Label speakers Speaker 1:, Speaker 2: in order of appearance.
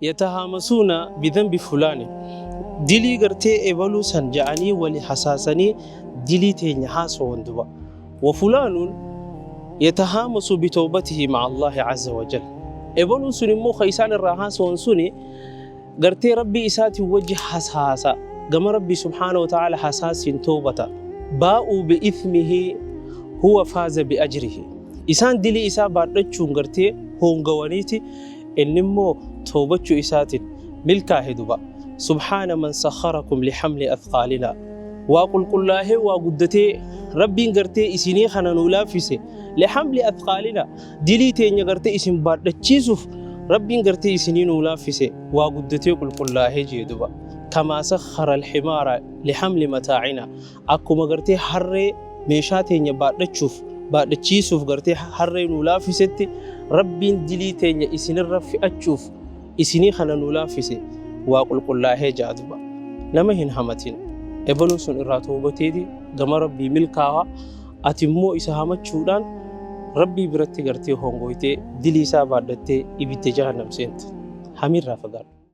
Speaker 1: Yatahaamasuuna bidhanbi fulaani, dilii gartee ebaluu san ja'anii wali hasaasanii dilii teenya haasawan duba. Wa fulaanuun yatahaamasu bitawbatihi ma'a Allaahi azza wa jal. Ebaluun sun immoo ka isaan irraa haasawan suni gartee Rabbii isaatiin wajji hasaasa, gama Rabbii subhaanahu wa ta'aala hasaasiin tawbata. Baa'uu bi'ithmihi huwa faaza bi'ajrihi. Isaan dilii isaa baadhachuun gartee hoongawaniiti Inni immoo tawbachuu isaatiin milkaahe duba. Subhaana man sakharakum lihamli athqaalinaa. Waa qulqullaahee waa guddatee Rabbiin gartee isinii kana nuu laaffise lihamli athqaalinaa dilii teenya gartee isin baadhachiisuuf Rabbiin gartee isinii nuu laaffise waa guddatee qulqullaahee jee duba. Kamaa sakhara alhimaara lihamli mataacinaa. Akkuma gartee harree meeshaa teenya baadhachuuf baadhachiisuuf gartee harree nuu laaffisetti Rabbiin dilii teenya isinirra fe'achuuf isinii kana nuu laaffise waa qulqullaahee ja'a duba. Nama hin hamatin. Ebaluun sun irraa toobateeti gama Rabbii milkaawa ati immoo isa hamachuudhaan Rabbii biratti gartee hongoytee dilii isaa baadhattee ibidda jahannam seenta. Hamiirraa fagaadhu.